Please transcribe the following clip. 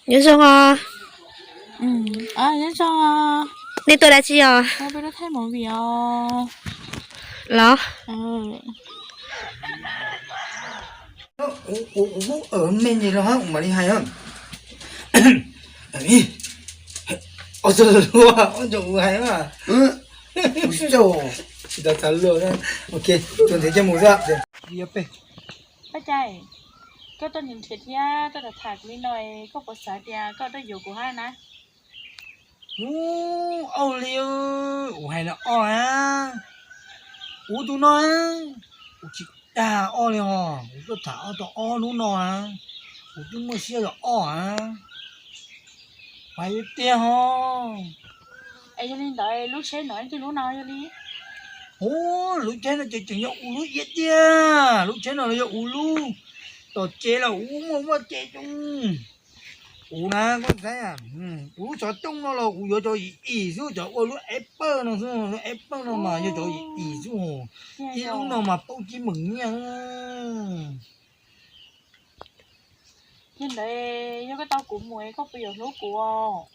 Nyob zoo os. Nyob zoo. Nej tuaj dab tsi os? Los. Me ntsis los mam li hais. Ob txog lua, ob txog ua hais. Tsis tau txav luag. Ok, tsuas nrhiav coj mus xwb. Paj Cai, koj tuaj nrhiav thiab tuaj tham kuv li no, koj puas xav tias koj tuaj yuav kuv hab na? Ub, Auj Li, kuv hais no ob a, kuv tus no, kuv tsis dag ob li os, kuv tuaj tham ob tau ob hnub no a, kuv twb muaj siab los ob a. Hais tiag ho. Es yog li ntawd lub tsheb no ib tug lub no yog li? Ub, lub tsheb no ces tseem yog kuv lub iab tiag, lub tsheb no los yog kuv lub. Tom tsev los kuv muaj muaj tsev coob. Kuv na, koj saib, kuv lub xov tooj no los kuv yuav cov yim ib xwb, cov ua lub Apple no xwb, lub Apple no mas yog cov yim ib xwb. Ib lub no mas paub tsib meem nyiaj. Yog ntawd yog koj tau kuv mus koj puas yuav hlub kuv?